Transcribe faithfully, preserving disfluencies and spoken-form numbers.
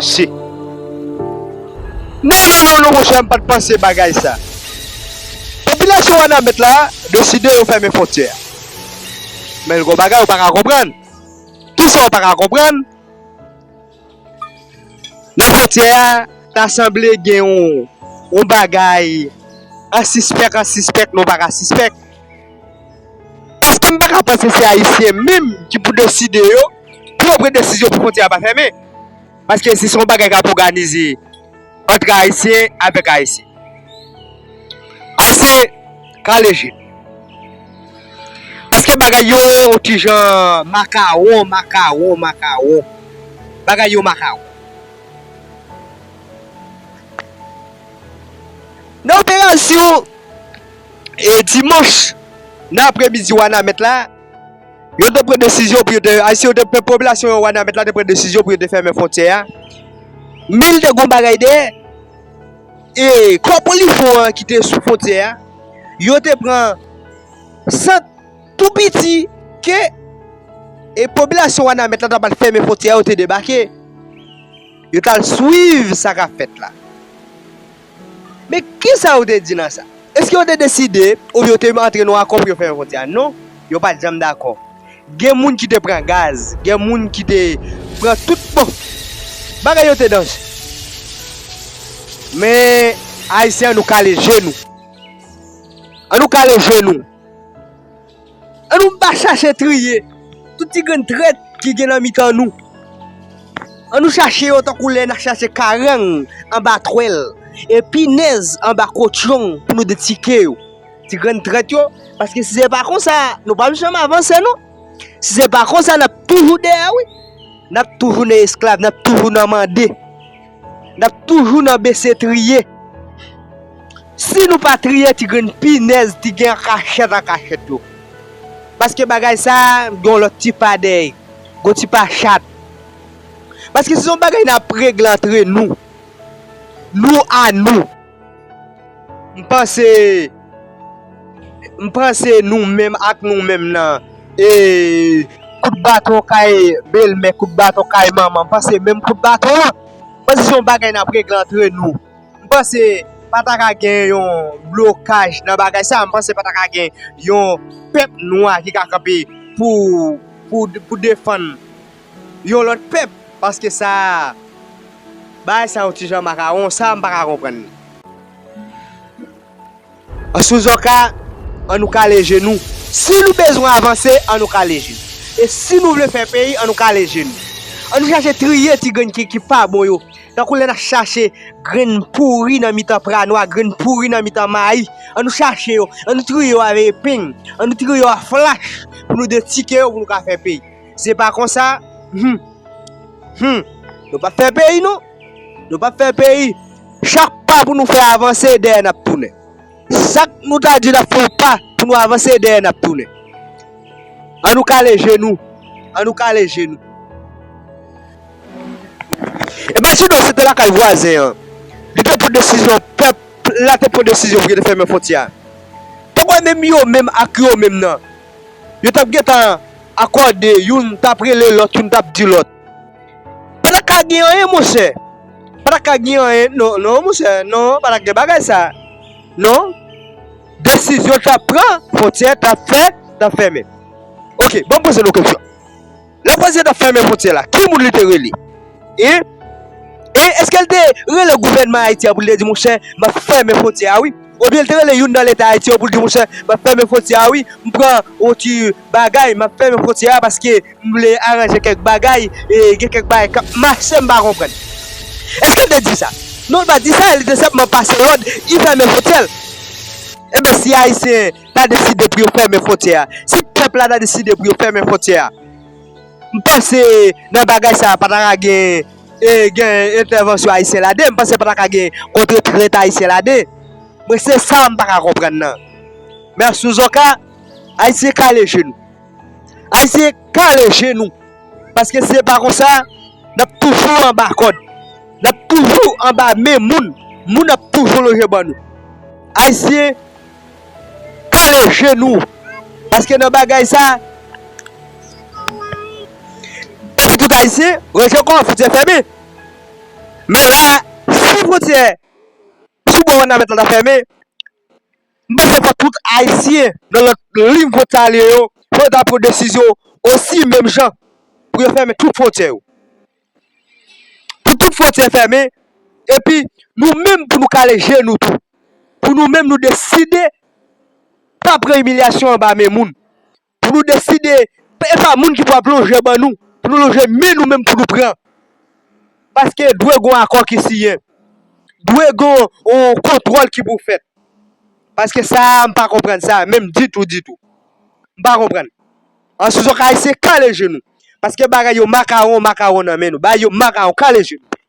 Che. Non, non, non, non, monchè, m pa t panse bagay sa. Popilasyon Wanament la deside yo fèmen fwontyè a. Men gen bagay ou pa ka konprann. Kisa ou pa ka konprann? Nan fwontyè a, ta sanble gen yon, yon bagay, an sispèk, an sispèk, nou pa ka sispèk. Èske m pa ka panse se Ayisyen menm ki pou deside yo, pou yo pran desizyon pou fwontyè a pa fèmen? Paske si se yon bagay k ap òganize ant Ayisyen avèk Ayisyen. Ayisyen kale je. Paske bagay yo yon ti jan makawon, makawon, makawon. Bagay yo makawon. Nan operasyon, e, dimanch, nan apremidi Wanament la, yo te pran desizyon pou yo te, Ayisyen yo te, popilasyon Wanament la te pran desizyon pou yo te fèmen fwontyè a. Men li te gon bagay dèyè. E kò Polifwon an ki te sou fwontyè a, yo te pran sant tou piti ke, e popilasyon Wanament la t ap al fèmen fwontyè a, yo te debake. Yo t al swiv sa k ap fèt la. Men kisa yo te di nan sa? Èske yo te deside oubyen yo te antre nan akò pou yo fèmen fwontyè a? Non, yo pa t janm dakò. Gen moun ki te pran gaz, gen moun ki te pran tout, bon, bagay yo te danje. Men, Ayisyen, ann nou kale je nou. Ann nou kale je nou. Ann nou pa chache triye tout ti grenn trèt ki gen nan mitan nou. Ann nou chache yo tankou lè n ap chache karang anba twèl e pinèz anba kotyon pou nou detike yo. Ti grenn trèt yo, paske si se pa konsa, nou p ap janm avanse non. Si se pa konsa, n ap toujou dèyè wi. N ap toujou nan esklav, n ap toujou nan mande. N ap toujou nan bese triye. Si nou pa triye ti grenn pinèz, ti gen an kachèt, an kachèt yo. Paske bagay sa, gen yon lòt ti pa dèyè, gon ti pa chat. Paske se yon bagay n ap regle antre nou. Nou a nou. M panse, m panse nou menm ak nou menm nan, e, kout baton kay bèlmè, kout baton kay manman, m panse menm kout baton an, m panse se yon bagay n ap regle antre nou. M panse pa ta ka gen yon blokaj nan bagay sa, m panse pa ta ka gen yon pèp nwa ki ka kanpe pou, pou, pou defann yon lòt pèp, paske sa, bagay sa yon ti jan makawon, sa m pa ka konprann li. An sou zòka, ann nou kale je nou. Si nou bezwen avanse, ann nou kale je nou. E si nou vle fè peyi, ann nou kale je nou. Ann nou chache triye ti grenn ki, ki pa bon yo. Tankou lè n ap chache grenn pouri nan mitan pra nwa, grenn pouri nan mitan mayi. Ann nou chache yo, ann nou triye yo avèk epeng, ann nou triye yo a flach pou nou detike yo pou nou ka fè peyi. Se pa konsa, hmm, hmm, nou p ap fè peyi non. Nou p ap fè peyi. Chak pa pou nou fè avanse, dèyè n ap tounen. Sa k nou ta di n ap fè yon pa pou nou avanse, dèyè n ap tounen. Ann nou kale je nou. Ann nou kale je nou. Ebyen, sinon, se te lakay vwazen an. Li te pran desizyon, pèp la te pran desizyon pou yo te fèmen fwontyè a. Poko menm yo menm ak yo menm nan. Yo t ap gentan akòde, youn t ap rele lòt, youn t ap di lòt. Pa ta ka gen anyen, monchè. Pa ta ka gen anyen, non, non, monchè, non, pa ta gen bagay sa. Non. Desizyon t ap pran, fwontyè t ap fè, t ap fèmen. Oke, ban m poze nou kesyon. Lè prezidan fèmen fwontyè la, ki moun li te rele? E, e èske l te rele gouvènman Ayiti a pou l te di, monchè, m ap fèmen fwontyè a wi? Oubyen l te rele youn nan leta Ayiti yo pou l di, monchè, m ap fèmen fwontyè a wi, m pran yon ti bagay, m ap fèmen fwontyè a paske m vle aranje kèk bagay, e gen kèk bagay k ap mache, m pa konprann. Èske l te di sa? Non, l pa t di sa, li te senpman pase lòd, li fèmen fwontyè l. Enben, si Ayisyen ta deside pou yo fèmen fwontyè a, si pèp la ta deside pou yo fèmen fwontyè a, m panse nan bagay sa a pa ta ka gen, e, gen entèvansyon ayisyen ladan, m panse pa ta ka gen kontretrent ayisyen ladan. Mwen, se sa m pa ka konprann nan. Men sou zòka, Ayisyen kale je nou. Ayisyen kale je nou. Paske si se pa konsa, n ap toujou anba kòd. N ap toujou anba men moun. Moun ap toujou lonje ban nou. Ayisyen kale je nou. Paske nan bagay sa, epi tout Ayisyen, rete kò an fouti fèmen. Men la, si fwontyè sou bò Wanament la ta fèmen, m panse fò tout Ayisyen nan lòt liy fwontyè yo, fò yo ta pran desizyon osi menm jan pou yo fèmen tout fwontyè yo. Pou tout fwontyè fèmen, epi nou menm pou nou kale je nou tou. Pou nou menm nou deside pa pran imilyasyon anba men moun. Pou nou deside, e pa moun ki pou ap lonje ban nou, pou nou lonje men nou menm pou nou pran. Paske dwe gon akò ki siyen. Dwe gon on kontwòl ki pou fèt. Paske sa a, m pa konprann sa, menm ditou, ditou. M pa konprann. An sou zòk ayisyen, kale je nou. Paske bagay yo makawon, makawon nan men nou. Bagay yo makawon, kale je nou.